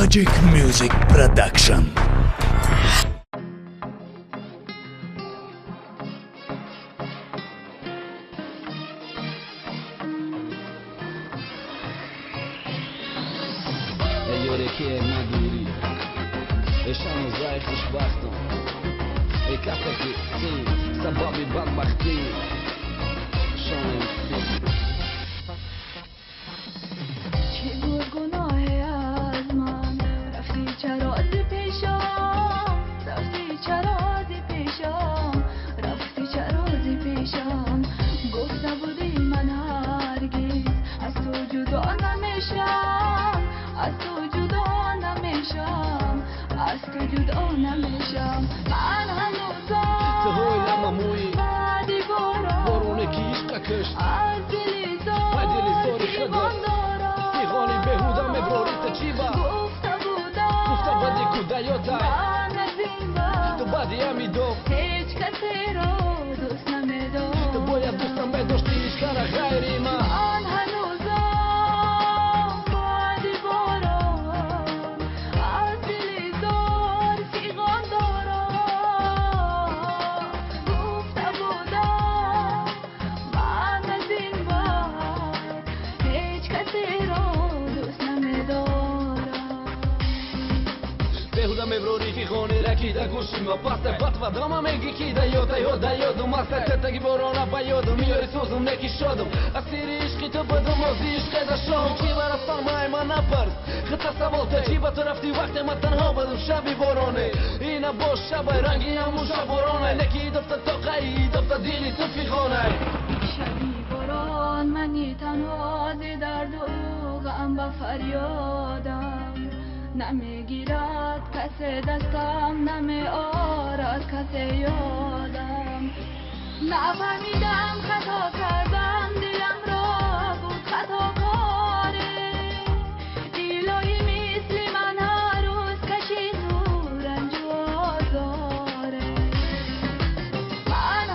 Tajik Music Production. Ёре ки надурӣ, эшану зай хушбахтам, э касе ки ти сабаби бадбахтӣ шонем. Чӣ буд гуноҳе аз ман? Рафтӣ чаро зи пешам? Рафтӣ чаро зи пешам? Рафтӣ чаро зи пешам? Гуфта будӣ, ман ҳаргиз аз ту ҷудо намешам, аз ту ҷудо намешам, аз ту ҷудо намешам. Ман ҳанӯзам Ту ҳои ламамӯи баъди борон, бороне ки ишқа кушт, аз дили ай дили зор зори худат фиғон дорам. Фиғони беҳуда меброрӣ, ту чӣ ба? Гуфта будам, Гуфта бади ку даётай, ман аз ин баъд ту баъди ҳамидо ҳеҷ касеро дӯст намедорам. Ту бояд дӯстам медоштӣ ишқара ғайри ман. Ман ҳанӯзам баъди борон аз дили зор фиғон дорам. Гуфта будам, ман аз ин баъд ҳеҷ касеро дӯст намедорам. Беҳуда меброрӣ фиғони ракида гӯшима паста батвадама меги ки да ёда ёда ёдум аста тетаги борона ба ёдум миёри сӯзум неки шодум асири ишқи ту будум ози ишқе да шом чӣ ба рафтан май ман напарс хита савол те чӣ ба ту рафтӣ вақте ман танҳо будум шаби бороне ина бош шабай ранги ҳамун шаб бороне неки идофта тоқаи идофта дили ту фиғонай. Шаби борон мани танҳо зи дарду ғам ба фарёдам. Намегирад касе дастам, намеорад касе ёдам. Нафаҳмидам, хато кардам, диламро буд хатокоре. Илоҳӣ, мисли ман ҳар рӯз каши ту ранҷу озоре. Ман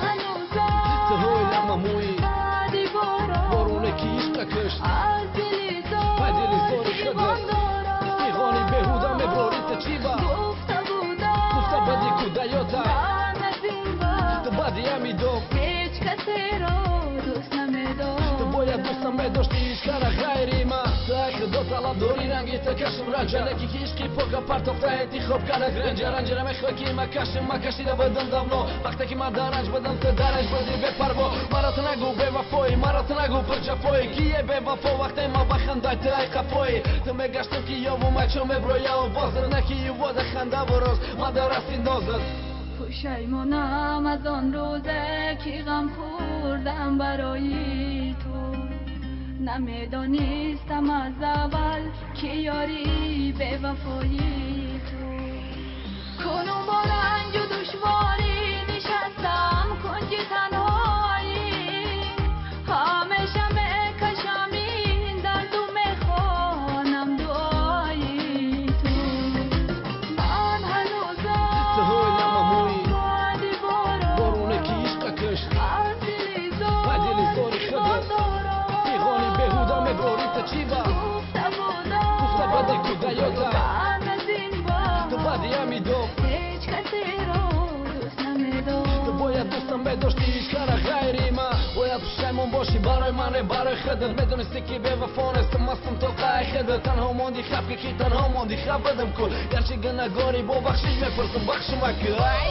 Ту ҳои ҳанӯзам ламамӯи баъди борон, бороне ки ишқа кушт, аз дили ай дили зор зори фиғон худат дорам. Фиғони беҳуда меброрӣ, ту чӣ ба? Гуфта будам, Гуфта бади ку даётай, ман аз ин баъд ту баъди ҳамидо ҳеҷ касеро дӯст намедорам. Ту бояд дӯстам медоштӣ ишқара ғайри ман. Ту ай худо талаб дорӣ ранги ту кашм ранҷа неки ки ишқи пока партофта интихоб кардак ранҷа ранҷара мехоҳӣ ки ма кашм ма кашида будам давно вақте ки ман дар ранҷ будам, ту дар ранҷ будӣ бепарво. Маро ту нагӯ бевафоӣ, маро ту нагӯ пурҷафоӣ, кие бевафо вақте ма бахандай ту ай қафоӣ ту мегаштам ки ёвумай чун меброя овозат неки ювода хандаву роз ман дар асти нозат. Пушаймонам аз он рӯзе ки ғам хӯрдам барои ту. Намедонистам аз аввал ки ёрӣ бевафои ту. Кунун бо ранҷу душворӣ нишастам кунҷи танҳоӣ. Ҳамеша мекашам ин дарду мехонам дуои ту. Ман Ту ҳои ҳанӯзам ламамӯи баъди борон, бороне ки ишқа кушт, аз дили ай дили зор зори фиғон худат дорам. Фиғони беҳуда меброрӣ, ту чӣ ба? Гуфта будам, Гуфта бади ку даётай, ман аз ин ту баъд баъди ҳамидо ҳеҷ касеро дӯст намедорам. Ту бояд дӯстам медоштӣ ишқара ғайри ман. Бояд пушаймон бошӣ барои ман, не барои худат. Медонистӣ ки бевафо нестам, мастам тоқаи худат. Танҳо монди хаф ки танҳо монди хаф будам ку гарчи гунаҳгорӣ бо бахшиш мепурсам бахшума ку ай.